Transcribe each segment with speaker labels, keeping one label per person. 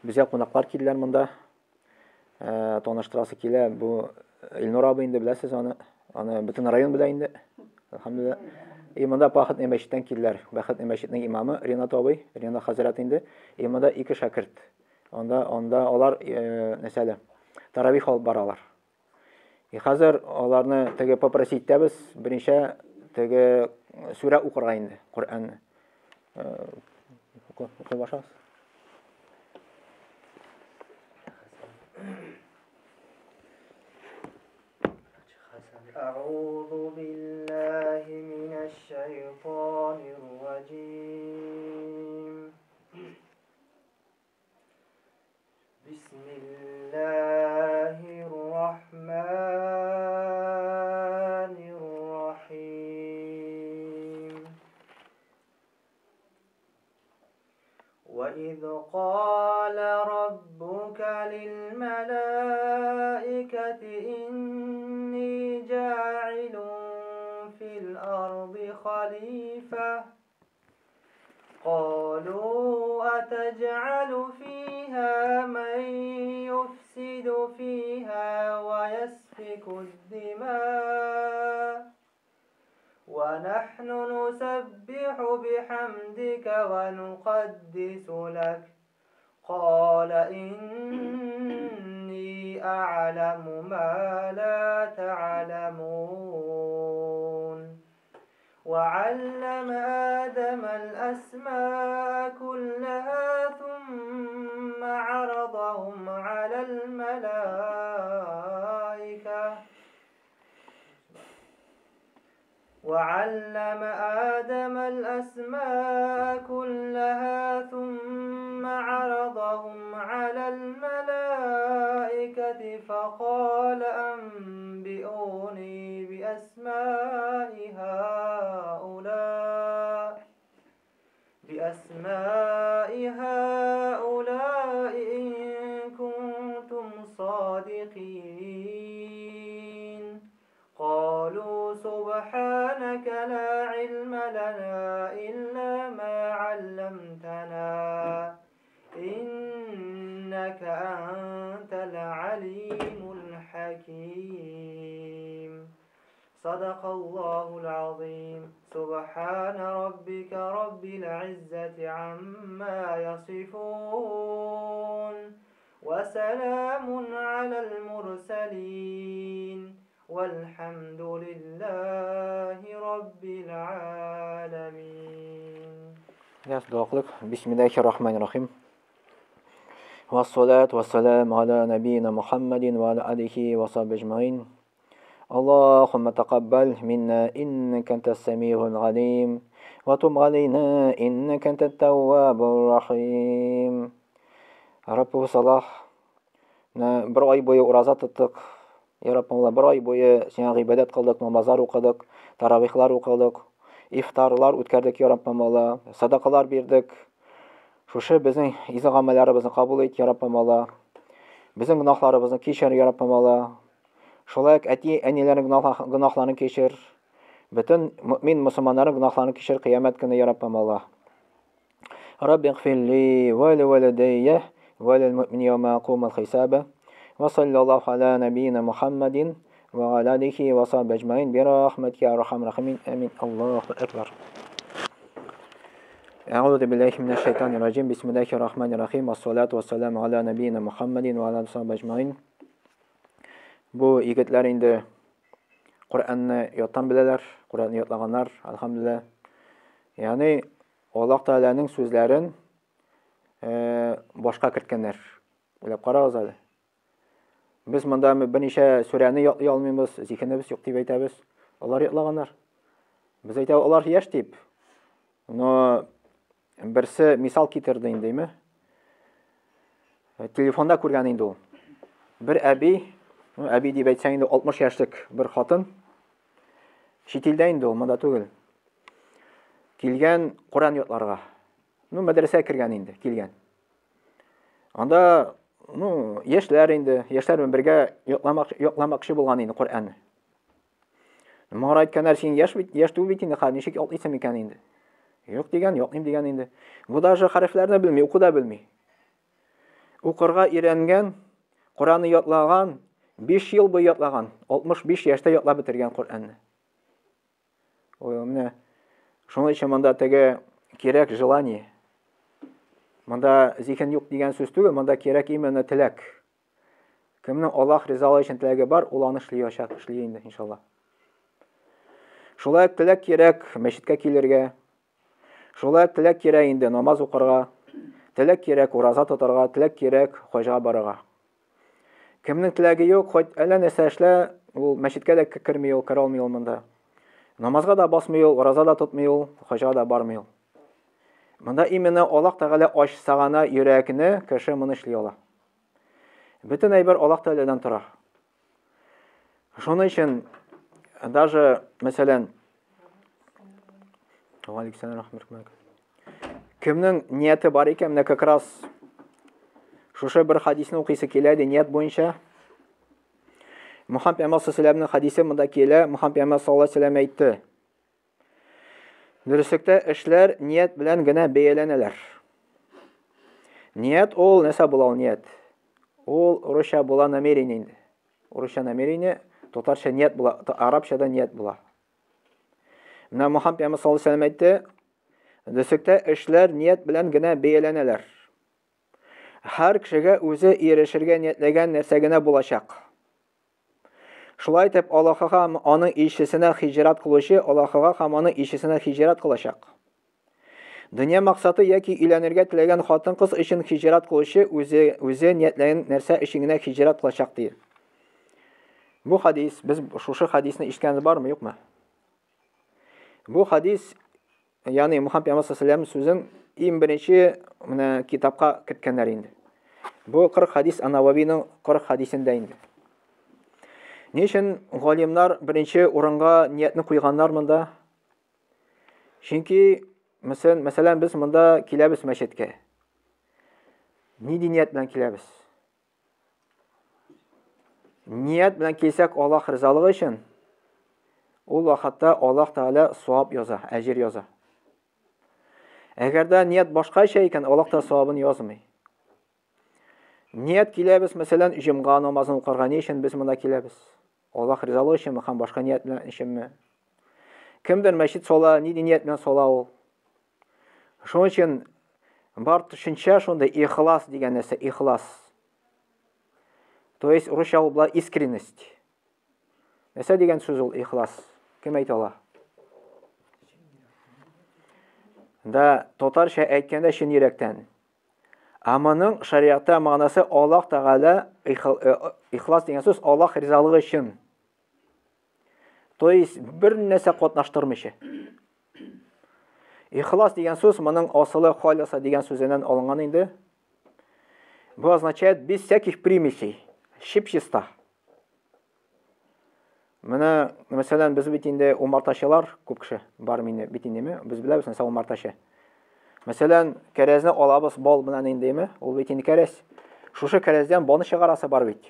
Speaker 1: Безгә кунаклар килделәр монда. Таныштырасы килә. Бу Илнур абый инде беләсез аны. Аны бөтен район белә инде. Әлхәмдүлилләһ. И монда Бәхетный мәчеттән килделәр. Бәхетный мәчетнең имамы Ринат абый, Ринат хәзрәт инде. И монда ике шәкерт. Анда анда алар нәрсәле? Таравих алып баралар. И хәзер аларны теге попросить итәбез, берничә теге сүрә укырга инде, Коръәнне. Укый башлагыз.
Speaker 2: أعوذ بالله من الشيطان الرجيم بسم الله الرحمن الرحيم وإذ قال ربك للملائكة إني جاعل في الأرض خليفة قالوا أتجعل فيها من يفسد فيها ويسفك الدماء ونحن نسبح بحمدك ونقدس لك قال إني أعلم ما لا تعلمون وعلم آدم الأسماء كلها ثم عرضهم على الملائكة وعلم آدم الأسماء كلها ثم عرضهم على الملائكة فقال أنبئوني بأسماء هؤلاء بأسماء هؤلاء إن كنتم صادقين قالوا سبحانك لا علم لنا إلا ما علمتنا إنك أنت العليم الحكيم صدق الله العظيم سبحان ربك رب العزة عما يصفون وسلام على المرسلين والحمد لله رب العالمين.
Speaker 1: Яс дога кылыйк. Бисмиллахир рахманир рахим. Вассалату вассаламу аля набийна Мухаммадин ва аля алихи ва сахбихи ажмаин. اللهم تقبل منا إنك أنت السميع العليم وتب علينا إنك أنت التواب الرحيم. Раббыбыз Аллаһ, менә бер ай буе ураза тоттык. Я Раббым Аллаһ, бер ай буе сиңа гыйбадәт кылдык, намазлар укыдык, таравихлар укыдык, ифтарлар үткәрдек, я Раббым Аллаһ, садакалар бирдек. Шушы безнең изге гамәлләребезне кабул ит, я Раббым Аллаһ. Безнең гөнаһларыбызны кичер, я Раббым Аллаһ. Шулай ук әти-әниләрнең гөнаһларын кичер. Бөтен мөмин мөселманнарның гөнаһларын кичер кыямәт көне, я Раббым Аллаһ. Рабби игъфирли ва ли валидайя ва лил муъминина яума якумул хисаба. Ва саллаллаху аля набийина Мухаммадин ва аля алихи ва сахбихи аджмаин би рахматика я архамар рахимин. Амин. Аллаху акбар. أعوذ بالله من الشيطان الرجيم بسم الله الرحمن الرحيم والصلاة والسلام على نبينا محمد وعلى آله وصحبه أجمعين. Бу егетләр инде Коръәнне яттан беләләр, Коръәнне ятлаганнар, әлхәмдүлилләһ. Ягъни Аллаһ Тәгаләнең сүзләрен башка керткәннәр. Уйлап карагыз әле. Без монда берничә сүрәне ятлый алмыйбыз, зиһенебез юк дип әйтәбез. Алар ятлаганнар. Без әйтәбез, алар яшь дип. Но берсе мисал китерде инде, әйме? Телефонда күргән инде ул. Бер әби, ну, әби дип әйтсәң инде 60 яшьлек бер хатын. Чит илдә инде ул, монда түгел. Килгән Коръән ятларга. Ну, мәдрәсәгә кергән инде, килгән. Анда, ну, яшьләр инде, яшьләр белән бергә ятламак, ятламакчы булган инде Коръәнне. Моңа әйткәннәр, син яшь бит, яшь түгел бит инде, хәзер ничек ятлыйсың микән инде? Юк дигән, ятлыйм дигән инде. Бу даже хәрефләрне белми, уку да белми. Укырга өйрәнгән, Коръәнне ятлаган, 5 ел буе ятлаган, 65 яшьтә ятлап бетергән Коръәнне. Ой, менә шуның өчен монда теге кирәк желание. Монда зиһен юк дигән сүз түгел, монда кирәк именно теләк. Кемнең Аллаһ ризалыгы өчен теләге бар, ул аны эшли алачак, эшли инде, иншалла. Шулай ук теләк кирәк мәчеткә килергә. Шулай ук теләк кирәк инде намаз укырга. Теләк кирәк ураза тотарга, теләк кирәк хаҗга барырга. Кемнең теләге юк, хоть әллә нәрсә эшлә, ул мәчеткә дә керми ул, керә алмый ул монда. Намазга да басмый ул, ураза да тотмый ул, хаҗга да бармый ул. Монда именно Аллаһ Тәгалә ачса гына йөрәкне, кеше моны эшли ала. Бөтен әйбер Аллаһ Тәгаләдән тора. Шуның өчен даже, мәсәлән, кемнең нияте бар икән, менә как раз шушы бер хадисне укыйсы килә иде ният буенча. Мухаммад пәйгамбәр саллаллаһу хадисе монда килә. Мухаммад пәйгамбәр саллаллаһу алейһи вәсәлләм әйтте. Дөреслектә эшләр ният белән генә бәяләнәләр. Ният ул нәрсә була ул ният? Ул урысча була намерение инде. Урысча намерение, татарча ният була, арабчада ният була. Менә Мухаммад пәйгамбәр саллаллаһу алейһи әйтте, дөреслектә эшләр ният белән генә бәяләнәләр. Һәр кешегә үзе ирешергә ниятләгән нәрсә генә булачак. Шулай итеп, Аллаһыга һәм аның илчесенә хиҗрат кылучы Аллаһыга һәм аның илчесенә хиҗрат кылачак. Дөнья максаты яки өйләнергә теләгән хатын-кыз өчен хиҗрат кылучы үзе үзе ниятләгән нәрсә өчен генә хиҗрат кылачак ди. Бу хадис, без шушы хадисны ишеткәнебез бармы, юкмы? Бу хадис Ягъни Мухаммад пәйгамбәр саллаллаху сүзен иң беренче менә китапка керткәннәр инде. Бу 40 хадис Ан-Нававиның 40 хадисендә инде. Ни өчен галимнар беренче урынга ниятне куйганнар монда? Чөнки мәсәлән, мәсәлән без монда киләбез мәчеткә. Нинди ният белән киләбез? Ният белән килсәк Аллаһ ризалыгы өчен, ул вакытта Аллаһ Тәгалә савап яза, әҗер яза. Әгәр дә ният башкача икән, Аллаһ та савабын язмый. Ният киләбез, мәсәлән, җомга намазын укырга ни өчен без монда киләбез? Аллаһ ризалыгы өченме һәм башка ният белән өченме? Кемдер мәчет сала, нинди ният белән сала ул? Шуның өчен бар төшенчә шундый ихлас дигән нәрсә, ихлас. То есть русча ул була искренность. Нәрсә дигән сүз ул ихлас? Кем әйтә ала? Да, татарча әйткәндә чын йөрәктән. Ә моның шариатта мәгънәсе Аллаһ Тәгалә ихлас дигән сүз Аллаһ ризалыгы өчен. То есть бер нәрсә катнаштырмыйча. Ихлас дигән сүз моның асылы халиса дигән сүзеннән алынган инде. Бу означает без всяких примесей, чип-чиста. Менә, мәсәлән, без бит инде умартачылар, күп кеше бар мине бит индеме? Без беләбез, нәрсә умартачы. Мәсәлән, кәрәзне алабыз бал белән индеме? Ул бит инде кәрәз. Шушы кәрәздән балны чыгарасы бар бит.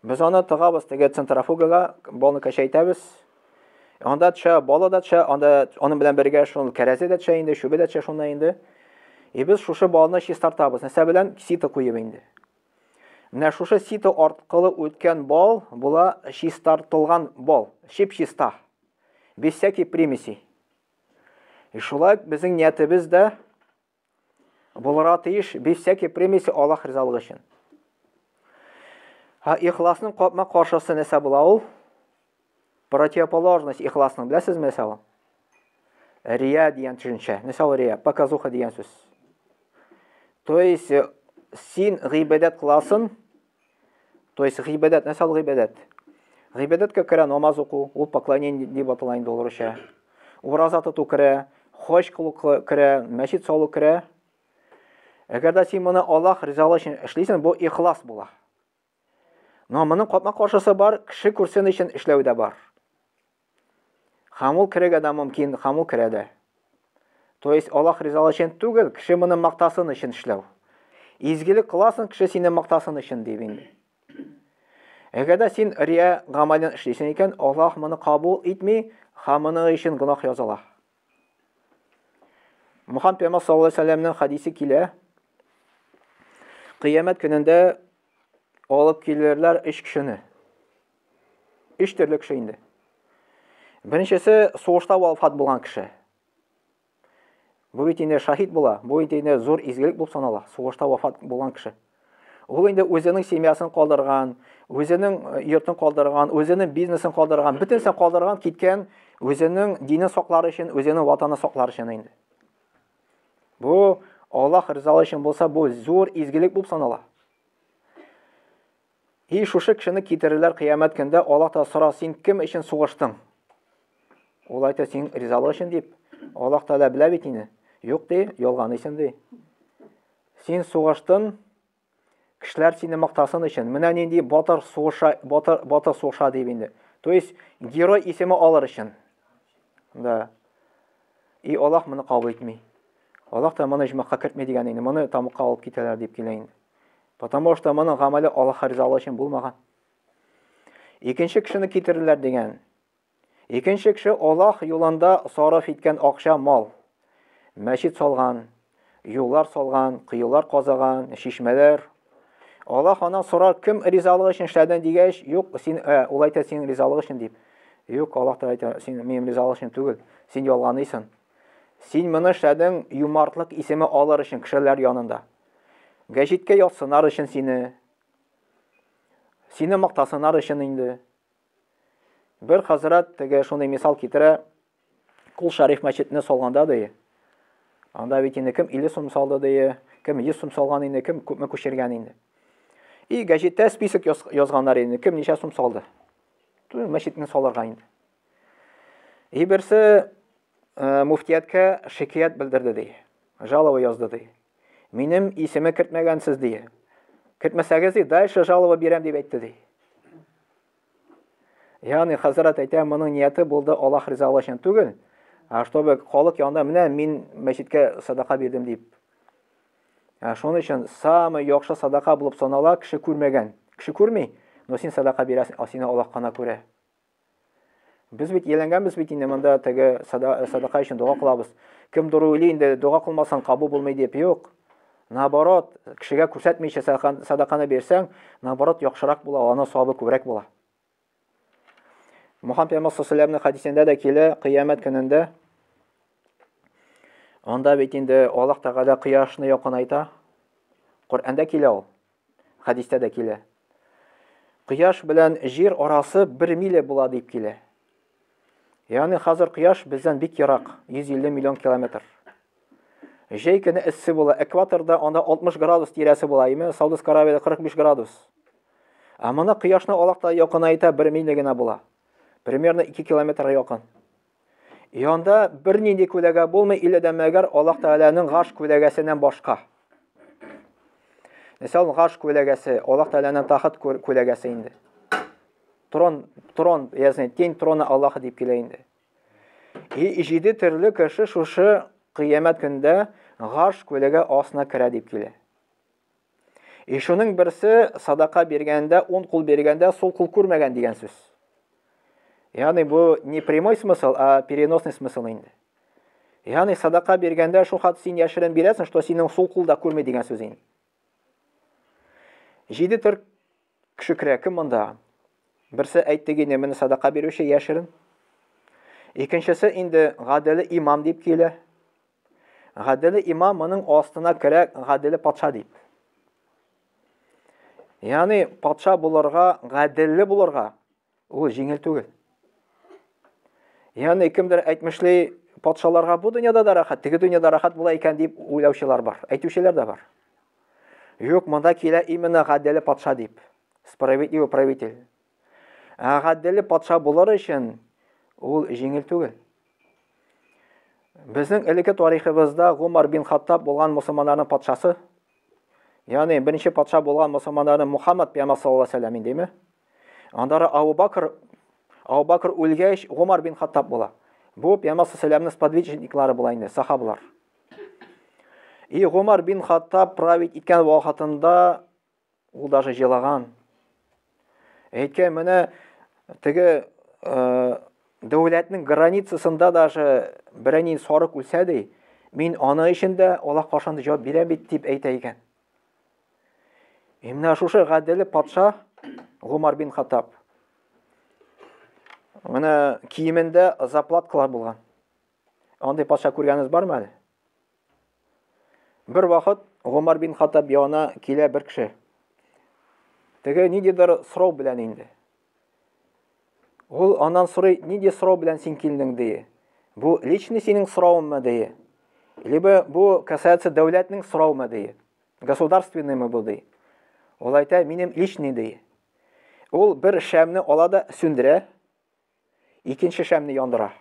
Speaker 1: Без аны тыгабыз теге центрофугага, балны кәчәйтәбез. Анда төшә, балы да төшә, анда аның белән бергә шул кәрәзе дә төшә инде, чүбе дә төшә шунда инде. И без шушы балны чистартабыз. Нәрсә белән? Сито куеп инде. Менә шушы сито арткылы үткән бал була чистартылган бал, чип-чиста. Без всяких примесей. И шулай безнең ниятебез дә Булырга тиеш без всякие примеси Аллаһ ризалыгы өчен. Һа ихласның капма каршысы нәрсә була ул? Противоположность ихласның беләсезме нәрсә ул? Рия дигән төшенчә. Нәрсә ул рия? Показуха дигән сүз. То есть э, син гыйбадәт кыласың, То есть гыйбадәт, нәрсә ул гыйбадәт? Гыйбадәткә керә намаз уку, ул поклонение дип атала инде ул русча. Ураза тоту керә, хаҗ кылу керә, мәчет салу керә. Әгәр дә син моны Аллаһ ризалыгы өчен эшлисең, бу ихлас була. Но моның капма-каршысы бар, кеше күрсен өчен эшләү дә бар. Һәм ул керергә дә мөмкин, һәм ул керә дә. То есть Аллаһ ризалыгы өчен түгел, кеше моны мактасын өчен эшләү. Изгелек кыласың, кеше сине мактасын өчен дип инде. Әгәр дә син рия гамәлен эшлисең икән, Аллаһ моны кабул итми, һәм моның өчен гөнаһ языла. Мухаммад пәйгамбәр саллаллаһу алейһи вәсәлләмнең хадисе килә. Кыямәт көнендә алып килерләр өч кешене. Өч төрле кеше инде. Беренчесе сугышта вафат булган кеше. Бу бит инде шаһит була, бу бит инде зур изгелек булып санала, сугышта вафат булган кеше. Ул инде үзенең семьясын калдырган, үзенең йортын калдырган, үзенең бизнесын калдырган, бөтенесен калдырган, киткән, үзенең динен саклар өчен, үзенең ватанын саклар өчен инде. Бу Аллаһ ризалыгы өчен булса, бу зур изгелек булып санала. И шушы кешене китерерләр кыямәт көндә, Аллаһ та сора, син кем өчен сугыштың? Ул әйтә, син ризалык өчен дип. Аллаһ Тәгалә белә бит инде. Юк ди, ялганыйсың ди. Син сугыштың, кешеләр сине мактасын өчен. Менә нинди батыр сугыша, батыр, батыр сугыша дип инде. То есть герой исеме алыр өчен. Да. И Аллаһ моны кабул итми. Аллаһ та моны җмахка кертми дигән инде. Моны тамыкка алып китәләр дип килә инде. Потому что моның гамәле Аллаһ ризалыгы өчен булмаган. Икенче кешене китерделәр дигән. Икенче кеше Аллаһ юлында сарыф иткән акча мал. Мәчет салган, юллар салган, коелар казыган, чишмәләр. Аллаһ аннан сорар, кем ризалыгы өчен эшләдең дигәч, юк, син, ә, ул әйтә, синең ризалыгы өчен дип. Юк, Аллаһ та әйтә, син минем ризалык өчен түгел, син ялганыйсың. Син моны эшләдең юмартлык исеме алыр өчен кешеләр янында. Гәҗиткә язсыннар өчен сине. Сине мактасыннар өчен инде. Бер хәзрәт теге шундый мисал китерә, Кул Шариф мәчетне салганда ди, анда бит инде кем 50 сум салды ди, кем 100 сум салган инде, кем күпме күчергән инде. И гәҗиттә список язганнар инде, кем ничә сум салды. Түгел мәчетне салырга инде. И берсе муфтияткә шикаять белдерде ди. Жалоба язды ди. Минем исеме кертмәгәнсез ди. Кертмәсәгез ди, дальше жалоба бирәм дип әйтте ди. Ягъни хәзрәт әйтә, моның нияте булды Аллаһ ризалыгы өчен түгел, а чтобы халык янында менә мин мәчеткә садака бирдем дип. Ә шуның өчен самый яхшы садака булып санала кеше күрмәгән. Кеше күрми, но син садака бирәсең, а сине Аллаһ кына күрә. Без бит ияләнгәнбез бит инде монда теге садака өчен дога кылабыз. Кемдер уйлый инде дога кылмасаң кабул булмый дип. Юк. Наоборот, кешегә күрсәтмичә садаканы бирсәң, наоборот, яхшырак була, аның савабы күбрәк була. Мухаммад пәйгамбәр саллаллаху хәдисендә дә килә, кыямәт көнендә анда бит инде Аллаһ Тәгалә кояшны якынайта. Коръәндә килә ул. Хәдистә дә килә. Кояш белән җир арасы бер миля була дип килә. Ягъни хәзер кояш бездән бик ерак, 150 миллион километр. Җәй көне эссе була. Экваторда анда 60 градус тирәсе була, име? Саудовская Аравиядә 45 градус. Ә моны кояшны Аллаһ та якынайта бер миля генә була. Примерно 2 километрга якын. И анда бернинди күләгә булмый, илә дә мәгәр Аллаһ Тәгаләнең гарш күләгәсеннән башка. Нәрсә ул гарш күләгәсе? Аллаһ Тәгаләнең тахт күләгәсе инде. Трон, трон, ягъни тень трона Аллаһ дип килә инде. И җиде төрле кеше шушы кыямәт көндә гарш күләгә астына керә дип килә. И шуның берсе садака биргәндә, уң кул биргәндә, сул кул күрмәгән дигән сүз. Ягъни бу не прямой смысл, а переносный смысл инде. Ягъни садака биргәндә шул хат син яшерен бирәсең, что синең сул кул да күрми дигән сүз инде. Җиде төр кеше керә. Кем монда? Берсе әйтте генә, менә садака бирүче яшерен. Икенчесе инде гаделе имам дип килә. Гаделе имам моның астына керә гаделе патша дип. Ягъни патша булырга, гаделле булырга ул җиңел түгел. Ягъни кемдер әйтмешли, патшаларга бу дөньяда да рәхәт, теге дөньяда рәхәт була икән дип уйлаучылар бар, әйтүчеләр дә бар. Юк, монда килә именно гаделе патша дип. Справедливый правитель. Ә гаделе патша булыр өчен ул җиңел түгел. Безнең элекке тарихыбызда Гумар бин Хаттаб булган мусульманнарның патшасы. Ягъни беренче патша булган мусульманнарның Мухаммад пәйгамбәр саллаллаһу алейһи вәсәлләм индеме? Аннары Абу Бакр, Абу Бакр үлгәч, Гумар бин Хаттаб була. Бу пәйгамбәр саллаллаһу алейһи вәсәлләмнең сподвижниклары була инде, сахабалар. И Гумар бин Хаттаб править иткән вакытында Ул даже җылаган. Әйткән, менә теге дәүләтнең границасында даже берәни сарык үлсә ди, мин аны өчен дә Аллаһ каршында җавап бирәм бит дип әйтә икән. И менә шушы гаделле патша Гумар бин Хаттаб. Менә киемендә заплаткалар булган. Андый патша күргәнегез бармы әле? Бер вакыт Гумар бин Хаттаб янына килә бер кеше. Теге ниндидер сорау белән инде. Ул аннан сорый, нинди сорау белән син килдең, ди. Бу личный синең соравыңмы, ди. Либо бу касается дәүләтнең соравымы, ди. Государственныймы бу, ди. Ул әйтә, минем личный, ди. Ул бер шәмне ала да сүндерә, икенче шәмне яндыра.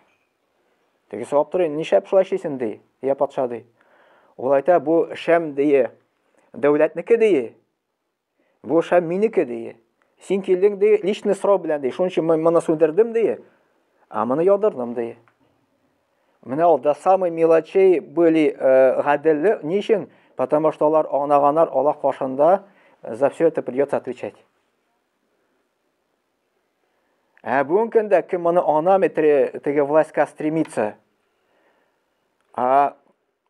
Speaker 1: Теге сорап тора, нишләп шулай эшлисең, ди, я патша, ди. Ул әйтә, бу шәм, ди, дәүләтнеке, ди. Бу шәм минеке, ди. Син килдең, ди, личный сорау белән, ди. Шуның өчен мин моны сүндердем, ди. А моны яндырдым, ди. Менә ул до самой мелочей были гаделле. Ни өчен? Потому что алар аңлаганнар, Аллаһ каршында за все это придется отвечать. Ә бүгенге көндә кем моны аңламый, теге властька стремится. А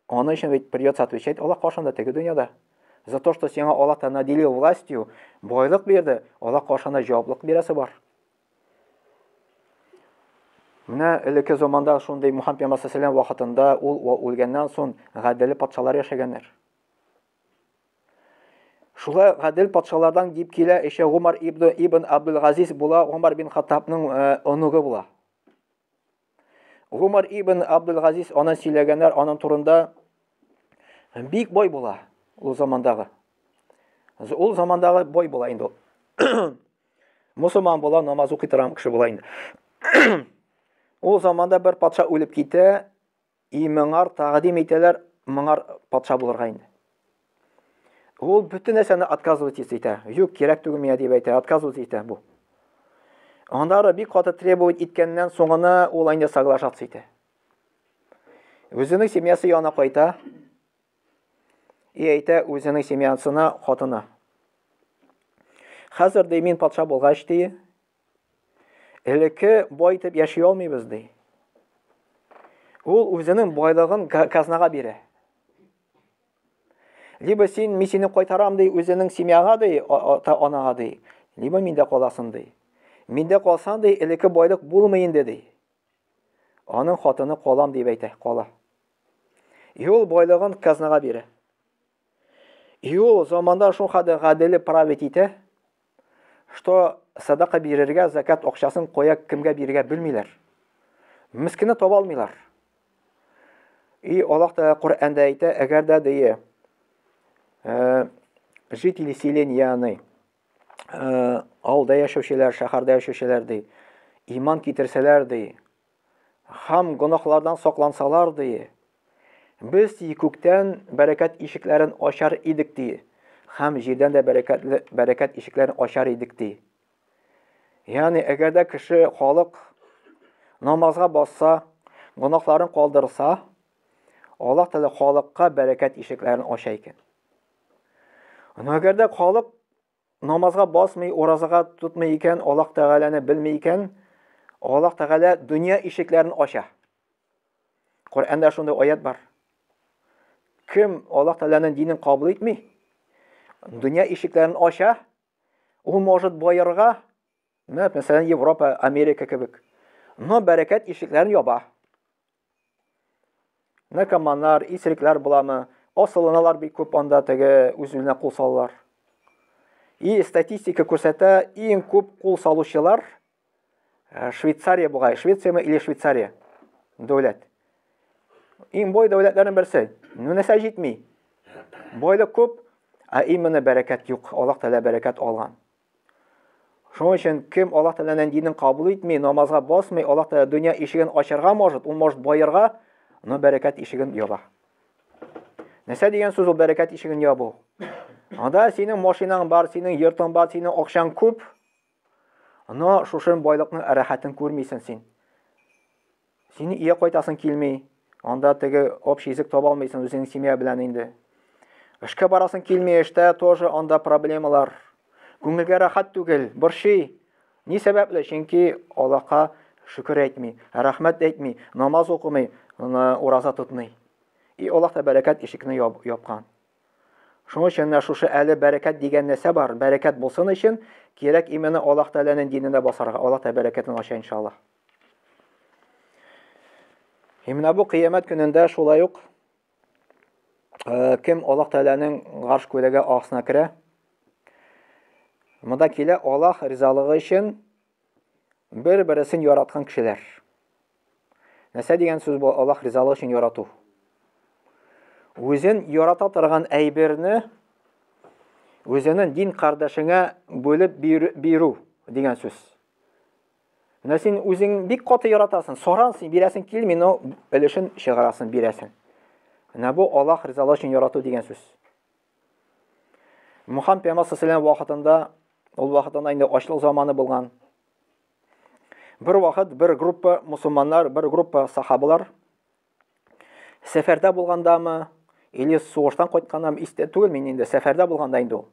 Speaker 1: Аны өчен ведь придется отвечать Аллаһ каршында теге дөньяда. За то, что сиңа Аллаһ та наделил властью, байлык бирде, Аллаһ каршында җаваплык бирәсе бар. Менә элекке заманда шундый Мухаммад пәйгамбәр саллаллаху вакытында ул үлгәннән соң гадел патшалар яшәгәннәр. Шулай гадел патшалардан дип килә эше Гумар ибн Абдул-Газиз була, Гумар бин Хаттабның оныгы була. Гумар ибн Абдул-Газиз аны сөйләгәннәр аның турында бик бай була ул замандагы. Ул замандагы бай була инде ул. Мусульман була, намаз укый торган кеше була инде. Ул заманда бер патша үлеп китә, И моңар тәкъдим итәләр, моңар патша булырга инде. Ул бөтен нәрсәне отказывать итә. Юк, кирәк түгел миңа дип әйтә, отказывать итә бу. Аннары бик каты требовать иткәннән соң гына ул инде соглашаться итә. Үзенең семьясы янына кайта. И әйтә үзенең семьясына, хатына. Хәзер ди мин патша булгач ди, Элекке бай итеп яши алмыйбыз, ди. Ул үзенең байлыгын казнага бирә. Либо син, мин сине кайтарам, ди, үзенең семьяга, ди, ата-анага, ди. Либо миндә каласың, ди. Миндә калсаң, ди, элекке байлык булмый инде, ди. Аның хатыны калам дип әйтә, кала. И ул байлыгын казнага бирә. И ул заманда шул хәтле гаделе править итә, что садака бирергә, закат акчасын кая кемгә бирергә белмиләр. Мискинне таба алмыйлар. И Аллаһ Тәгалә Коръәндә әйтә, әгәр дә дие, жители селения, авылда яшәүчеләр, шәһәрдә яшәүчеләр ди, иман китерсәләр ди, һәм гөнаһлардан саклансалар ди, без ди күктән бәрәкәт ишекләрен ачар идек ди, һәм җирдән дә бәрәкәтле бәрәкәт ишекләрен ачар идек ди. Ягъни әгәр дә кеше халык намазга басса, гөнаһларын калдырса, Аллаһ Тәгалә халыкка бәрәкәт ишекләрен ача икән. Әгәр дә халык намазга басмый, уразага тотмый икән, Аллаһ Тәгаләне белми икән, Аллаһ Тәгалә дөнья ишекләрен ача. Коръәндә шундый аят бар. Кем Аллаһ Тәгаләнең динен кабул итми, дөнья ишекләрен ача, ул может баерга, мәсәлән, Европа, Америка кебек. Но бәрәкәт ишекләрен яба. Наркоманнар, исерекләр буламы? Асылыналар бик күп анда теге үз-үзенә кул салалар. И статистика күрсәтә, иң күп кул салучылар Швейцария бугай, Швециямы или Швейцария дәүләт. Иң бай дәүләтләрнең берсе. Ну нәрсә җитми? Байлык күп, ә именно бәрәкәт юк. Аллаһ Тәгалә бәрәкәт алган. Шуның өчен кем Аллаһ Тәгаләнең динен кабул итми, намазга басмый, Аллаһ Тәгалә дөнья ишеген ачарга может, ул может баерга, но бәрәкәт ишеген яба. Нәрсә дигән сүз ул бәрәкәт ишеген ябу? Анда синең машинаң бар, синең йортың бар, синең акчаң күп, но шушы байлыкның рәхәтен күрмисең син. Синең өйгә кайтасың килми. Анда теге общий язык таба алмыйсың үзеңнең семья белән инде. Эшкә барасың килми, эштә тоже анда проблемалар. Күңелгә рәхәт түгел, борчый. Ни сәбәпле? Чөнки Аллаһка шөкер әйтми, рәхмәт әйтми, намаз укымый, ураза тотмый. И Аллаһ та бәрәкәт ишекне япкан. Шуның өчен менә шушы әле бәрәкәт дигән нәрсә бар. Бәрәкәт булсын өчен кирәк именно Аллаһ Тәгаләнең диненә басарга. Аллаһ Тәгалә бәрәкәтен ача иншаллаһ. И менә бу кыямәт көнендә шулай ук э, кем Аллаһ Тәгаләнең гарш күләгә астына керә, монда килә Аллаһ ризалыгы өчен бер-берсен яраткан кешеләр. Нәрсә дигән сүз бу Аллаһ ризалыгы өчен ярату? Үзен ярата торган әйберне үзенең дин кардәшеңә бүлеп бирү дигән сүз. Менә син үзең бик каты яратасың, сорансың, бирәсең килми, но өлешен чыгарасың, бирәсең. Менә бу Аллаһ ризалыгы өчен ярату дигән сүз. Мухаммад пәйгамбәр саллаллаху вакытында, ул вакытында инде ачлык заманы булган. Бер вакыт бер группа мусульманнар, бер группа сахабалар сәфәрдә булгандамы, или сугыштан кайткандамы, истә түгел мин инде, сәфәрдә булганда инде ул.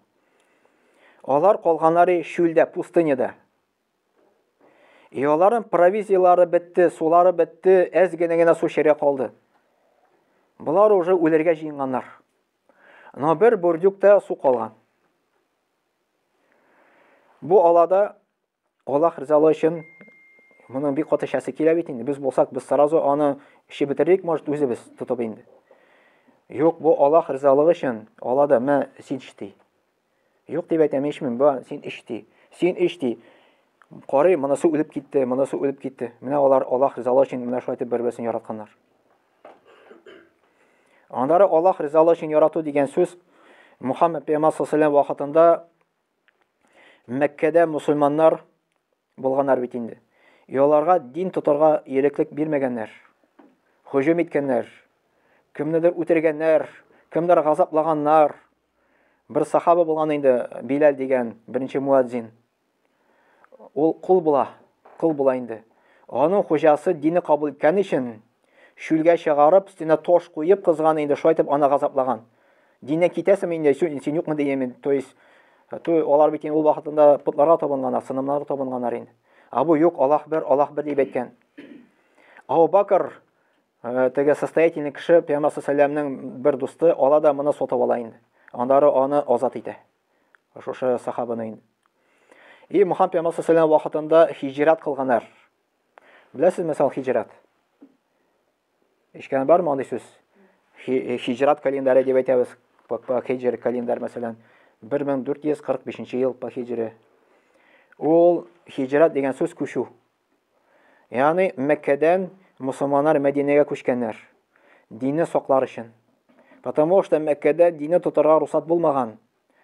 Speaker 1: Алар калганнары чүлдә, пустыняда. И аларның провизиялары бетте, сулары бетте, әз генә генә су эчәргә калды. Болар уже үләргә җыенганнар. Но бер бурдюкта су калган. Бу алада Аллаһ ризалыгы өчен моның бик каты эчәсе килә бит инде. Без булсак, без сразу аны эчеп бетерик, может, үзебез тотып инде. Юк, бу Аллаһ ризалыгы өчен алада, мә, син эч ди. Юк дип әйтәм, эчмим, ба, син эч ди. Син эч ди. Карый, монысы үлеп китте, монысы үлеп китте. Менә алар Аллаһ ризалыгы өчен менә шулай итеп бер-берсен яратканнар. Аннары Аллаһ ризалыгы өчен ярату дигән сүз Мухаммад пәйгамбәр саллаллаху вакытында Мәккәдә мусульманнар булганнар бит инде. И аларга дин тотарга иреклек бирмәгәннәр. Һөҗүм иткәннәр. Кемнедер үтергәннәр, кемдер газаплаганнар. Бер сахаба булган инде, Биләл дигән, беренче муәдзин. Ул кул була, кол була инде. Аның хуҗасы дине кабул иткән өчен чүлгә чыгарып, өстенә таш куеп кызган инде, шулай итеп аны газаплаган. Диннән китәсеңме инде, син юкмы дигән, то есть то алар бит инде ул вакытында потларга табынганнар, сынымнарга табынганнар инде. А бу юк, Аллаһ бер, Аллаһ бер дип әйткән. Абу Бакр теге состоятельный кеше, Пәйгамбәр саллаллаху бер дусты, ала да моны сатып ала инде. Аннары аны азат итә. Шушы сахабаны инде. И Мухаммад пәйгамбәр саллаллаху вакытында һиҗрәт кылганнар. Беләсез, мәсәл, һиҗрәт. Ишкән бармы андый сүз? Һиҗрәт календаре дип әйтәбез. По һиҗр календарь, мәсәлән, 1445 ел по һиҗре. Ул һиҗрәт дигән сүз күчү. Ягъни Мәккәдән мусульманнар Мәдинәгә күчкәннәр. Динне саклар өчен. Потому что Мәккәдә динне тотарга рөхсәт булмаган.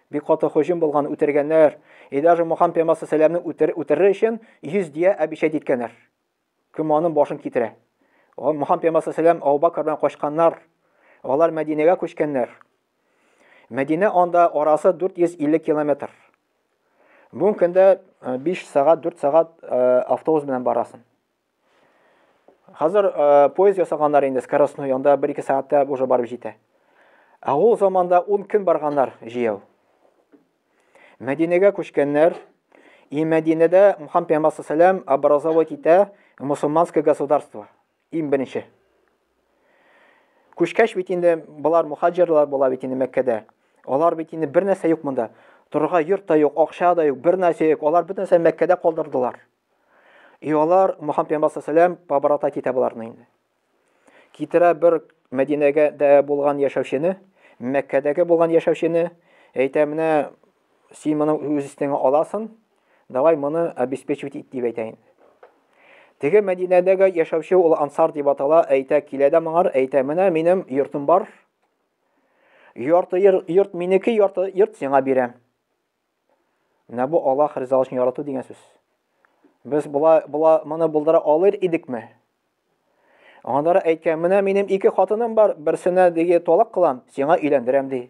Speaker 1: Бик каты һөҗүм булган, үтергәннәр. И даже Мухаммад пәйгамбәр саллаллаху үтер, үтерер өчен 100 дия обещать иткәннәр. Кем аның башын китерә. Мухаммад пәйгамбәр саллаллаху Абу Бакр белән качканнар. Алар Мәдинәгә күчкәннәр. Мәдинә анда арасы 450 километр. Бүгенге көндә 5 сәгать, 4 сәгать автобус белән барасың. Хәзер э, поезд ясаганнар инде скоростной, анда 1-2 сәгатьтә уже барып җитә. Ә ул заманда 10 көн барганнар җыяу. Мәдинәгә күчкәннәр. И Мәдинәдә Мухаммад пәйгамбәр саллаллаху образовать итә мусульманское государство. Иң беренче. Күчкәч бит инде болар мухаҗирлар була бит инде Мәккәдә. Алар бит инде бер нәрсә юк монда. Торырга йорт та юк, акча да юк, бер нәрсә юк. Алар бөтен нәрсә Мәккәдә калдырдылар. И алар Мухаммад пәйгамбәр саллаллаху побратать итә боларны инде. Китерә бер Мәдинәгә дә булган яшәүчене, Мәккәдәге булган яшәүчене, әйтә, менә син моны үз өстеңә аласың, давай моны обеспечивать ит дип әйтә инде. Теге Мәдинәдәге яшәүче ул ансар дип атала, әйтә, килә дә моңар, әйтә, менә минем йортым бар. Ярты йорт минеке, ярты йорт сиңа бирәм. Менә бу Аллаһ ризалыгы өчен ярату дигән сүз. Без була, була моны булдыра алыр идекме? Аннары әйткән, менә минем ике хатыным бар, берсенә диге талак кылам, сиңа өйләндерәм ди.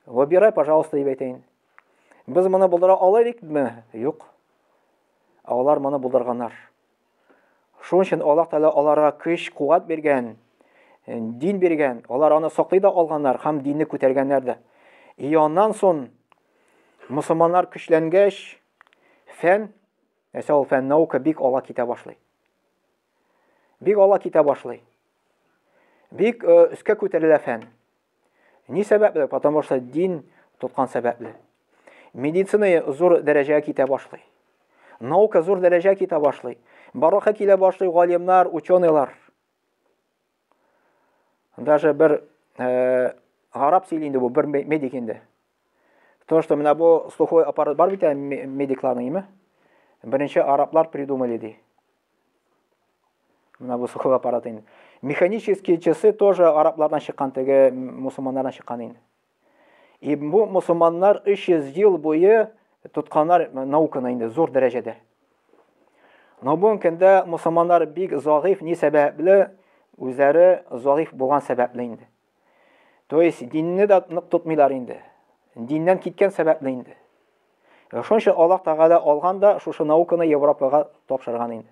Speaker 1: Выбирай, пожалуйста, дип әйтәйин. Без моны булдыра алыр идекме? Юк. Ә алар моны булдырганнар. Шуның өчен Аллаһ Тәгалә аларга көч, куәт биргән, э, дин биргән. Алар аны саклый да алганнар һәм динне күтәргәннәр дә. И аннан соң мусульманнар көчләнгәч, фән, нәрсә ул фән, наука бик алга китә башлый. Бик алга китә башлый. Бик э, өскә күтәрелә фән. Ни сәбәпле? Потому что дин тоткан сәбәпле. Медицина зур дәрәҗәгә китә башлый. Наука зур дәрәҗәгә китә башлый. Барлыкка килә башлый галимнар, ученыйлар. Даже бер э, гарап сөйли инде бу, бер медик инде. То, что менә бу слуховой аппарат бар бит медикларның, име? Беренче араблар придумали ди. Менә бу слуховой аппарат инде. Механические часы тоже араблардан чыккан, теге мусульманнардан чыккан инде. И бу мусульманнар 300 ел буе тотканнар науканы инде зур дәрәҗәдә. Но бүгенге көндә мусульманнар бик загыйф, ни сәбәпле? Үзләре загыйф булган сәбәпле инде. То есть динне дә нык тотмыйлар инде. Диннән киткән сәбәпле инде. Шуның өчен Аллаһ Тәгалә алган да шушы науканы Европага тапшырган инде.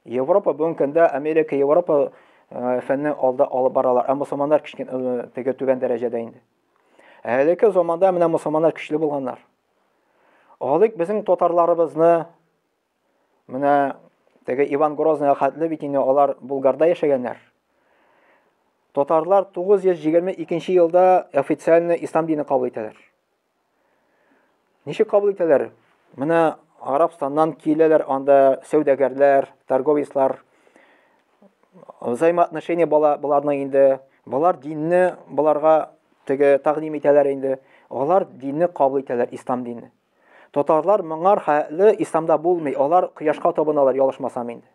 Speaker 1: Европа бүгенге көндә Америка, Европа э, фәнне алда алып баралар, ә мусульманнар кечкенә э, теге түбән дәрәҗәдә инде. Ә элекке заманда менә мусульманнар көчле булганнар. Алыйк безнең татарларыбызны, менә теге Иван Грозныйга хәтле бит инде алар Булгарда яшәгәннәр. Татарлар 922 елда официально ислам динен кабул итәләр. Ничек кабул итәләр? Менә Арабстаннан киләләр анда сәүдәгәрләр, торговецлар. Взаимоотношения бала боларның инде. Болар динне боларга теге тәкъдим итәләр инде. Алар динне кабул итәләр, ислам динне. Татарлар моңар хәле исламда булмый. Алар кояшка табыналар, ялгышмасам инде.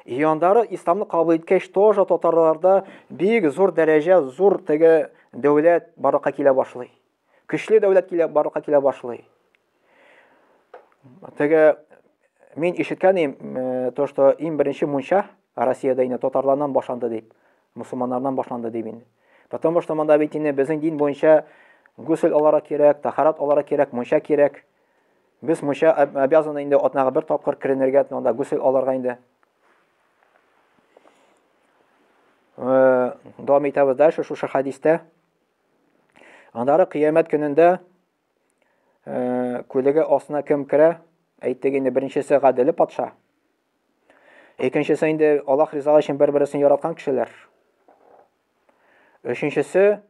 Speaker 1: Ияндары исламны кабул иткәч, тоже татарларда бик зур дәрәҗә, зур теге дәүләт барлыкка килә башлый. Көчле дәүләт килә барлыкка килә башлый. Теге мин ишеткән идем, э, то, что иң беренче мунча Россиядә инде татарлардан башланды дип, мусульманнардан башланды дип инде. Потому что монда бит инде безнең дин буенча гусел аларга кирәк, тахарат аларга кирәк, мунча кирәк. Без мунча обязаны инде атнага бер тапкыр керенергә, анда гусел алырга инде. Э, дәвам итәбез дальше шушы хәдистә. Аннары кыямәт көнендә э, күлеге астына кем керә? Әйттек инде, беренчесе гаделе патша. Икенчесе инде Аллаһ ризалыгы өчен бер-берсен яраткан кешеләр. Өченчесе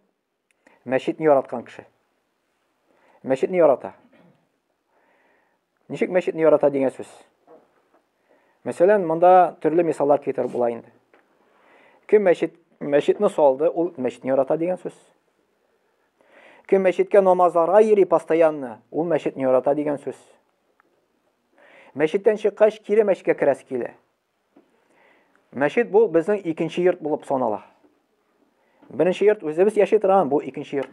Speaker 1: Мәчетне яраткан кеше. Мәчетне ярата. Ничек мәчетне ярата дигән сүз? Мәсәлән, монда төрле мисаллар китереп була инде. Кем мәчет мәчетне салды, ул мәчетне ярата дигән сүз. Кем мәчеткә намазларга йөри постоянно, ул мәчетне ярата дигән сүз. Мәчеттән чыккач, кире мәчеткә керәсе килә. Мәчет бу безнең икенче йорт булып санала. Беренче йорт үзебез яши торган, бу икенче йорт.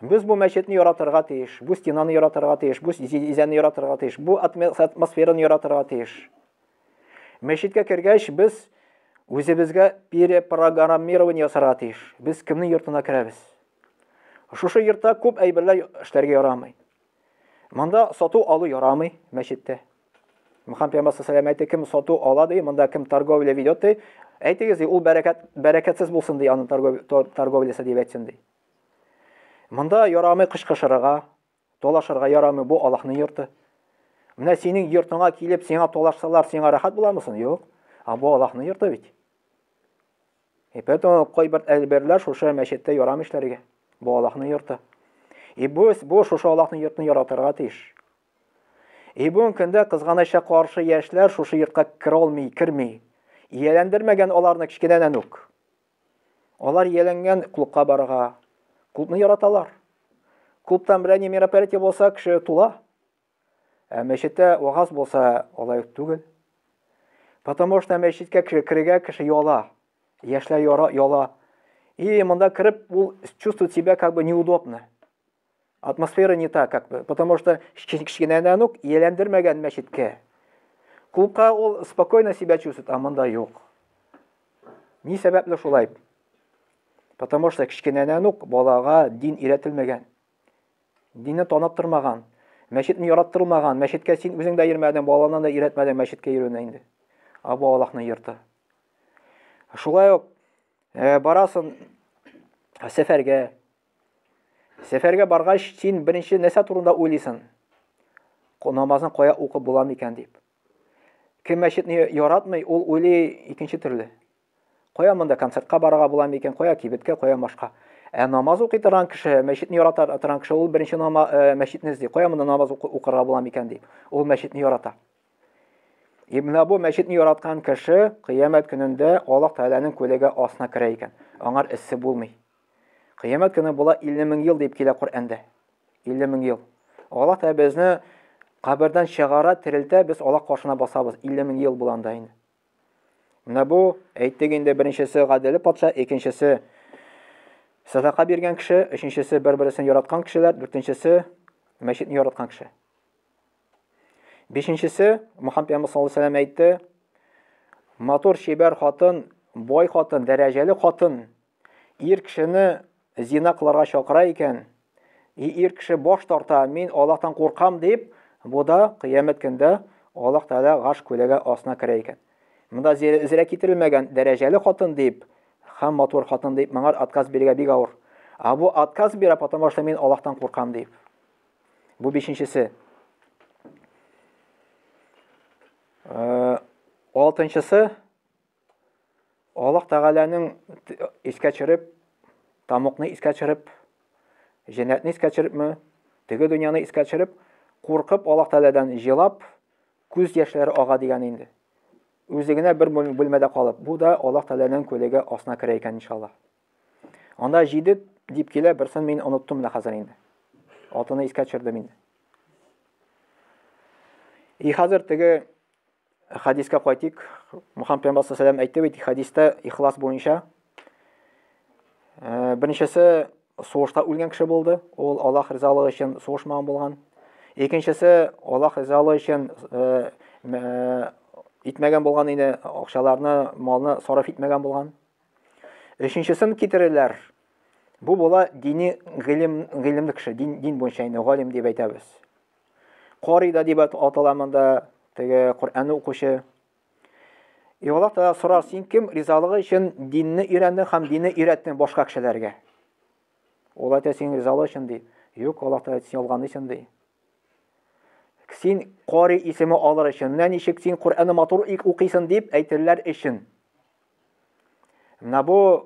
Speaker 1: Без бу мәчетне яратырга тиеш, бу стенаны яратырга тиеш, бу изәнне яратырга тиеш, бу атмосфераны яратырга тиеш. Мәчеткә кергәч, без үзебезгә перепрограммирование ясарга тиеш. Без кемнең йортына керәбез? Шушы йортта күп әйберләр эшләргә ярамый. Монда сату алу ярамый мәчеттә. Мөхәммәд пәйгамбәр саллаллаху әйтте, кем сату ала ди, монда кем торговля ведет ди, әйтегез ди, ул бәрәкәт бәрәкәтсез булсын ди, аның торговлясы дип әйтсен ди. Монда ярамый кычкырышырга, талашырга ярамый, бу Аллаһның йорты. Менә синең йортыңа килеп, сиңа талашсалар, сиңа рәхәт буламы соң? Юк. А бу Аллаһның йорты бит. И поэтому кайбер әйберләр шушы мәчеттә ярамый эшләргә. Бу Аллаһның йорты. И бу, бу шушы Аллаһның йортын яратырга тиеш. И бүгенге көндә кызганычка каршы яшьләр шушы йортка керә алмый, керми. Ияләндермәгән аларны кечкенәдән үк. Алар ияләнгән клубка барырга. Клубны яраталар. Клубтан берәр ни мероприятие булса, кеше тула. Ә мәчеттә вагаз булса, алай ук түгел. Потому что мәчеткә керергә кеше яла. Яшьләр яра, яла. И монда кереп, ул чувствует себя как бы неудобно. Атмосфера не та, как бы, потому что кечкенәдән үк ияләндермәгән мәчеткә. Клубка ул спокойно себя чувствует, а монда юк. Ни сәбәпле шулай? Потому что кечкенәдән үк балага дин өйрәтелмәгән. Динне таныттырмаган, мәчетне яраттырмаган, мәчеткә син үзең дә йөрмәдең, баланы да өйрәтмәдең мәчеткә йөрүне инде. А бу Аллаһның йорты. Шулай ук э, барасың сәфәргә, Сәфәргә баргач, син беренче нәрсә турында уйлыйсың? Намазны кая укып була микән дип. Кем мәчетне яратмый, ул уйлый икенче төрле. Кая монда концертка барырга була микән, кая кибеткә, кая башка. Ә намаз укый торган кеше, мәчетне ярата торган кеше, ул беренче нама, мәчетне эзли. Кая монда намаз укырга була микән дип. Ул мәчетне ярата. И менә бу мәчетне яраткан кеше кыямәт көнендә Аллаһ Тәгаләнең күләгә астына керә икән. Аңар эссе булмый. Кыямәт көне була 50 мең ел дип килә Коръәндә. 50 мең ел. Аллаһ Тәгалә безне кабердән чыгара, терелтә, без Аллаһ каршына басабыз. 50 мең ел була анда инде. Менә бу, әйттек инде, беренчесе гаделе патша, икенчесе садака биргән кеше, өченчесе бер-берсен яраткан кешеләр, дүртенчесе мәчетне яраткан кеше. Бишенчесе, Мөхәммәд пәйгамбәр саллаллаһу алейһи вәсәлләм әйтте, матур чибәр хатын, бай хатын, дәрәҗәле хатын ир кешене зина кылырга чакыра икән, и ир кеше баш тарта, мин Аллаһтан куркам дип, бу да кыямәт көндә Аллаһ Тәгалә гаш күләгә астына керә икән. Монда зирә китерелмәгән дәрәҗәле хатын дип, һәм матур хатын дип, моңар отказ бирергә бик авыр. А бу отказ бирә, потому что мин Аллаһтан куркам дип. Бу бишенчесе. Алтынчысы, Аллаһ Тәгаләнең искә төшереп, тамукны искә төшереп, җәннәтне искә төшерепме, теге дөньяны искә төшереп, куркып Аллаһ Тәгаләдән җылап, күз яшьләре ага дигән инде. Үзе генә бер бүлмәдә калып, бу да Аллаһ Тәгаләнең күләгә астына керә икән, иншаллаһ. Анда җиде дип килә, берсен мин оныттым менә хәзер инде. Алтыны искә төшердем инде. И хәзер теге хадискә кайтыйк. Мухаммад пәйгамбәр саллаллаху әйтте бит хадистә ихлас буенча. Беренчесе сугышта үлгән кеше булды. Ул Аллаһ ризалыгы өчен сугышмаган булган. Икенчесе Аллаһ ризалыгы өчен итмәгән булган инде, акчаларны, малны сарыф итмәгән булган. Өченчесен китерәләр. Бу була дини гыйлем, гыйлемле кеше, дин, дин буенча инде галим дип әйтәбез. Кори да дип атала монда, теге Коръәнне укучы. И Аллаһ Тәгалә сорар, син кем ризалыгы өчен динне өйрәндең һәм динне өйрәттең башка кешеләргә? Ул әйтә, син ризалыгы өчен ди. Юк, Аллаһ Тәгалә син ялганлыйсың ди. Син кори исеме алыр өчен, менә ничек син Коръәнне матур укыйсың дип әйтерләр өчен. Менә бу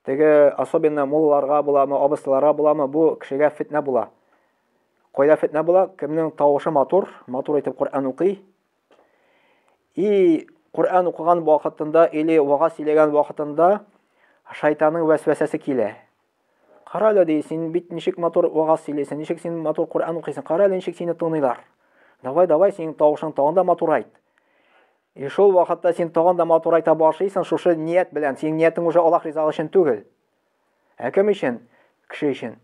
Speaker 1: теге особенно мулларга буламы, абыстыларга буламы, бу кешегә фитнә була. Кайда фитнә була? Кемнең тавышы матур, матур итеп Коръән укый. И Коръән укыган вакытында или вагаз сөйләгән вакытында шайтанның вәсвәсәсе килә. Кара әле, ди, син бит ничек матур вагаз сөйлисең, ничек син матур Коръән укыйсың, кара әле ничек сине тыңлыйлар. Давай, давай, синең тавышың тагын да матурайт. И шул вакытта син тагын да матурайта башлыйсың шушы ният белән. Синең ниятең уже Аллаһ ризалыгы өчен түгел. Ә кем өчен? Кеше өчен.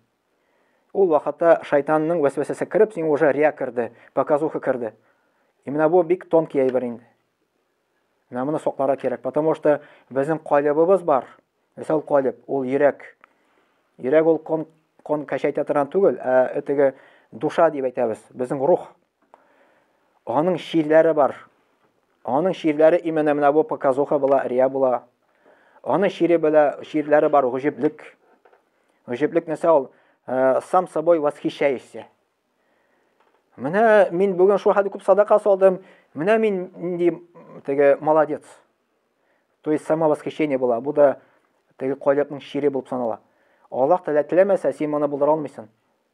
Speaker 1: Ул вакытта шайтанның вәсвәсәсе кереп, сиңа уже рия керде, показуха керде. И менә бу бик тонкий әйбер инде. Менә моны сакларга кирәк, потому что безнең калебыбыз бар. Мисал калеб, ул йөрәк. Йөрәк ул кон, кон кәчәйтә торган түгел, ә теге душа дип әйтәбез, безнең рух. Аның чирләре бар. Аның чирләре именно менә бу показуха була, рия була. Аның чире була, чирләре бар, гаҗиплек. Гаҗиплек нәрсә ул? Сам собой восхищаешься. Менә мин бүген шул хәтле күп садака салдым, менә мин нинди теге молодец. То есть самовосхищение була. Бу да теге калебның чире булып санала. Аллаһ Тәгалә теләмәсә, син моны булдыра алмыйсың.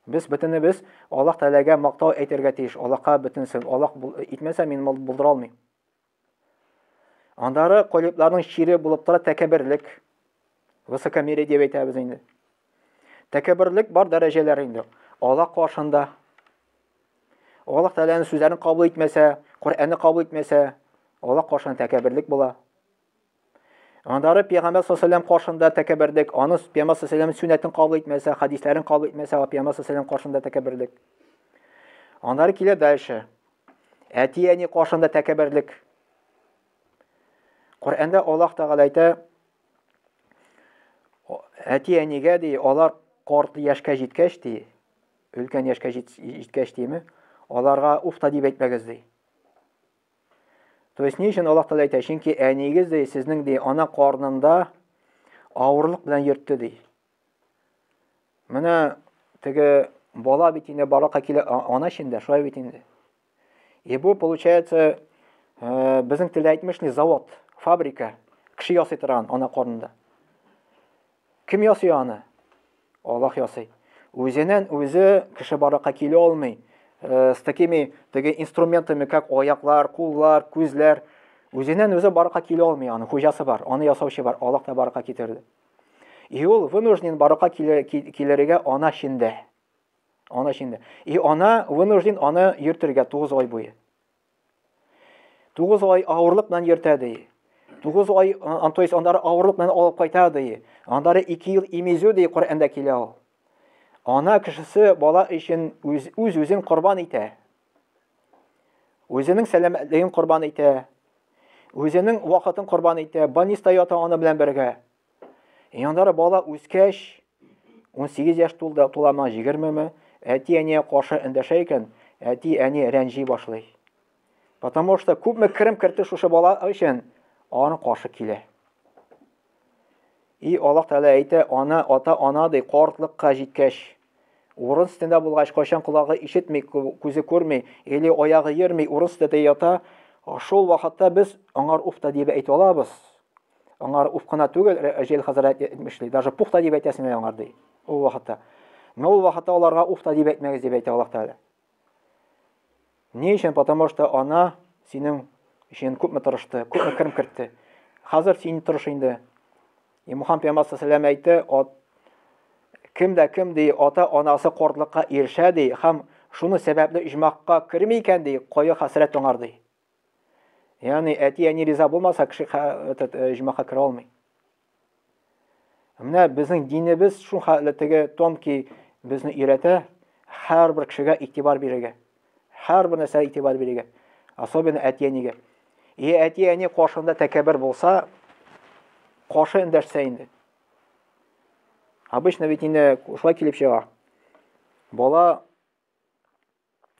Speaker 1: Без бөтенебез Аллаһ Тәгаләгә мактау әйтергә тиеш. Аллаһка бөтенесе. Аллаһ итмәсә, мин булдыра алмыйм. Андары калипларның чире булып тора тәкәбберлек. Высокомерие дип әйтәбез инде. Тәкәбберлек бар дәрәҗәләр инде. Аллаһ каршында Аллаһ Тәгаләнең сүзләрен кабул итмәсә, Коръәнне кабул итмәсә, Аллаһ каршында тәкәбберлек була. Аннары Пәйгамбәр саллаллаху каршында тәкәбберлек, аны Пәйгамбәр саллаллаху сөннәтен кабул итмәсә, хадисләрен кабул итмәсә, Пәйгамбәр саллаллаху каршында тәкәбберлек. Аннары килә дальше. Әти-әни каршында тәкәбберлек. Коръәндә Аллаһ Тәгалә әйтә, әти-әнигә ди, алар карт яшькә җиткәч ди, өлкән яшькә җиткәч диме, аларга уф та дип әйтмәгез ди. То есть ни өчен Аллаһ Тәгалә әйтә? Чөнки әниегез ди, сезнең ди ана карнында авырлык белән йөртте ди. Менә теге бала бит инде барлыкка килә ана эчендә, шулай бит инде. И бу получается безнең телдә әйтмешли завод, фабрика. Кеше ясый торган ана карнында. Кем ясый аны? Аллаһ ясый. Үзеннән үзе кеше барлыкка килә алмый. Э, с такими теге инструментами, как аяклар, куллар, күзләр. Үзеннән үзе барлыкка килә алмый аны. Хуҗасы бар, аны ясаучы бар. Аллаһ та барлыкка китерде. И ул вынужден барлыкка килергә ана эчендә. Ана эчендә. И ана вынужден аны йөртергә 9 ай буе. 9 ай авырлык белән йөртә ди. 9 ай, то есть аннары авырлык белән алып кайта ди. Аннары 2 ел имезү ди, Коръәндә килә ул. Ана кешесе бала өчен үз үз үзен корбан итә. Үзенең сәламәтлеген корбан итә. Үзенең вакытын корбан итә. Больниста ята аны белән бергә. Аннары бала үскәч, 18 яшь тулды, туламы, 20-ме, әти-әнигә каршы эндәшә икән, әти-әни рәнҗи башлый. Потому что күпме керем кертте шушы бала өчен, аны каршы килә. И Аллаһ Тәгалә әйтә, ана, ата, ана ди, картлыкка җиткәч, урын өстендә булгач, кайчан колагы ишетми, күзе күрми, или аягы йөрми, урын өстендә ята, шул вакытта без аңар уф та дип әйтә алабыз. Аңар уф кына түгел, Җәлил хәзрәт әйтмешли, даже пух та дип әйтәсең әле аңар ди. Ул вакытта. Но ул вакытта аларга уф та дип әйтмәгез дип әйтә Аллаһ Тәгалә. Ни өчен? Потому что ана синең өчен күпме тырышты, күпме керем кертте. Хәзер син тырыш инде. И Мухаммад пәйгамбәр саллаллаху әйтте, от кем дә кем ди, ата анасы картлыкка ирешә ди һәм шуны сәбәпле иҗмакка керми икән ди, кайгы хәсрәт аңар ди. Ягъни әти-әни риза булмаса, кеше этот э, җомака керә алмый. Менә безнең динебез шул хәтле теге тонкий безне өйрәтә, һәрбер кешегә игътибар бирергә. Һәрбер нәрсәгә игътибар бирергә. Особенно әти-әнигә. И әти-әни каршында тәкәббер булса, каршы эндәшсә инде. Обычно ведь инде шулай килеп чыга. Бала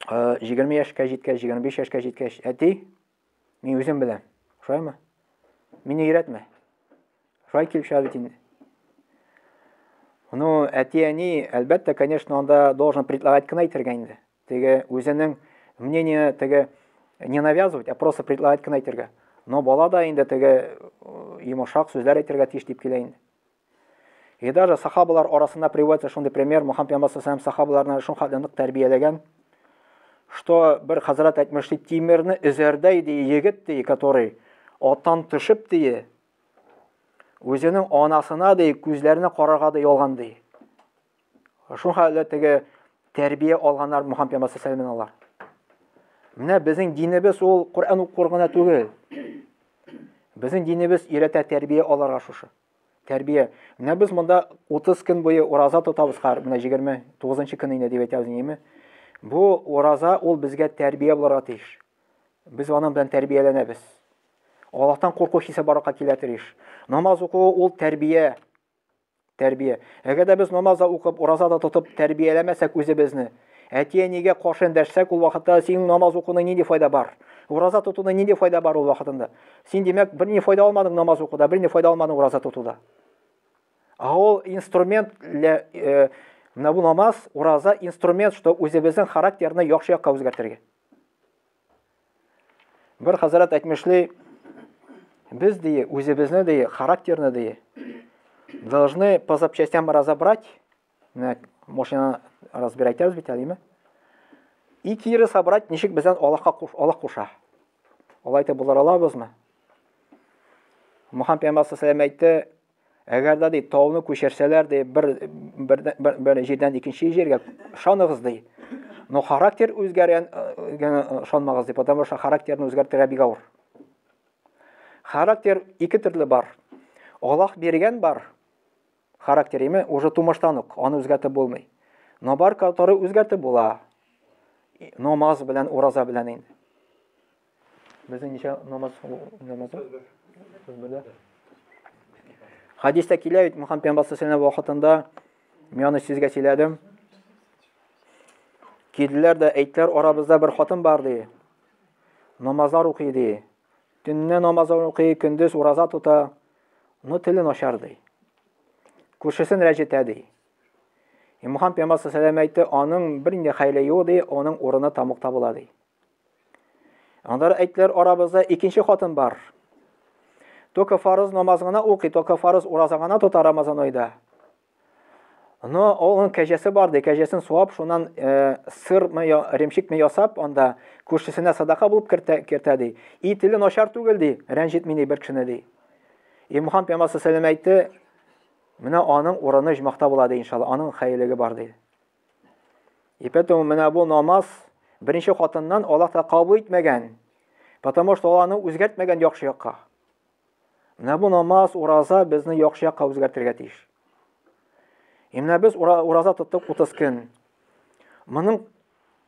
Speaker 1: 20 яшькә җиткәч, 25 яшькә җиткәч, әти, мин үзем беләм. Шулаймы? Мине өйрәтмә. Шулай килеп чыга бит инде. Ну, әти-әни, әлбәттә, конечно, анда должен предлагать кына әйтергә инде. Теге үзенең мнение теге не навязывать, а просто предлагать кына әйтергә. Но бала да инде теге йомшак сүзләр әйтергә тиеш дип килә инде. И даже сахабалар арасында приводится шундый пример, Мухаммад пәйгамбәр саллаллаху сахабаларны шул хәтле нык тәрбияләгән, что бер хәзрәт әйтмешли, тимерне өзәрдәй ди егет ди, который аттан төшеп ди, үзенең анасына ди, күзләренә карарга да ялган ди. Шул хәтле теге тәрбия алганнар Мухаммад пәйгамбәр саллаллаху алар. Менә безнең динебез ул Коръән уку гына түгел. Безнең динебез өйрәтә тәрбия аларга шушы. Тәрбия. Менә без монда 30 көн буе ураза тотабыз хәзер, менә 29 көн инде дип әйтәбез инде. Бу ураза ул безгә тәрбия булырга тиеш. Без аның белән тәрбияләнәбез. Аллаһтан курку хисе барлыкка килә тиеш. Намаз уку ул тәрбия. Тәрбия. Әгәр дә без намаз да укып, ураза да тотып тәрбияләмәсәк үзебезне, әти-әнигә каршы эндәшсәк, ул вакытта синең намаз укуның нинди файда бар? Ураза тотуның нинди файда бар ул вакытында? Син, димәк, берни файда алмадың намаз укуда, берни файда алмадың ураза тотуда. Ә ул инструмент для э, менә бу намаз, ураза инструмент, что үзебезнең характерны яхшы якка үзгәртергә. Бер хәзрәт әйтмешли, без ди, үзебезне ди, характерны ди, должны по запчастям разобрать, менә машина разбирать итәбез бит әле, и кире собрать, ничек бездән Аллаһка Аллаһ куша. Алай итеп булдыра алабызмы? Мухаммад пәйгамбәр саллаллаху әйтте, әгәр дә ди тауны күчерсәләр ди бер бер бер, бер җирдән икенче җиргә ышаныгыз ди. Но характер үзгәргән ышанмагыз ди, потому что характерны үзгәртергә бик авыр. Характер ике төрле бар. Аллаһ биргән бар, Характер име уже тумыштан ук, аны үзгәртеп булмый. Но бар который үзгәртеп була. Намаз белән, ураза белән инде. Безнең ничә намаз намазы? Бердә. Хадистә килә бит Мухаммад пәйгамбәр саллаллаху вакытында мин аны сезгә сөйләдем. Килделәр дә әйттеләр, арабызда бер хатын бар ди. Намазлар укый ди. Төнне намаз укый, көндез ураза тота. Но теле начар ди. Күршесен рәнҗетә ди. И Мухаммад пәйгамбәр саллаллаху әйтте, аның бернинди хәйле юк ди, аның урыны тамукта була ди. Аннары әйттеләр, арабызда икенче хатын бар. Только фарыз намаз гына укый, только фарыз ураза гына тота Рамазан айда. Но аның кәҗәсе бар ди, кәҗәсен суап, шуннан э, сырмы, ремчикме ясап, анда күршесенә садака булып кертә, кертә ди. И теле начар түгел ди, рәнҗетми ди бер кешене ди. И Мухаммад пәйгамбәр саллаллаху әйтте, менә аның урыны оҗмахта була ди, иншалла, аның хәерлеге бар ди. И поэтому менә бу намаз беренче хатыннан Аллаһ та кабул итмәгән. Потому что ул аны үзгәртмәгән яхшы якка. Менә бу намаз, ураза безне яхшы якка үзгәртергә тиеш. И менә без ураза тоттык 30 көн. Моның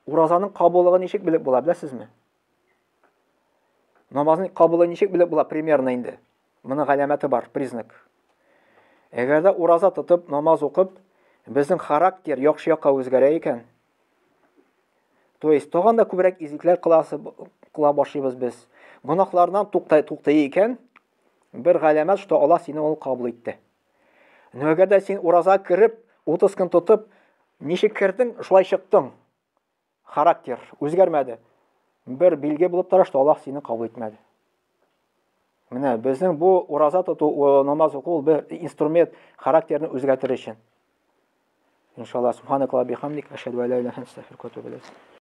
Speaker 1: уразаның кабуллыгын ничек белеп була, беләсезме? Намазның кабулы ничек белеп була примерно инде? Моның галәмәте бар, признак. Әгәр дә ураза тотып, намаз укып, безнең характер яхшы якка үзгәрә икән, то есть тагын да күбрәк изгелекләр кыласы кыла башлыйбыз без. Гөнаһлардан туктай туктый икән, бер галәмәт, что Аллаһ сине ул кабул итте. Но әгәр дә син ураза кереп, 30 көн тотып, ничек кердең, шулай чыктың. Характер үзгәрмәде. Бер билге булып тора, что Аллаһ сине кабул итмәде. Менә безнең бу ураза тоту, намаз уку ул бер инструмент характерны үзгәртер өчен. Иншаллаһ, субханакаллаһ бихамдик, ашһаду ан ла илаһа илля анта, астагфирука ва атубу илейк.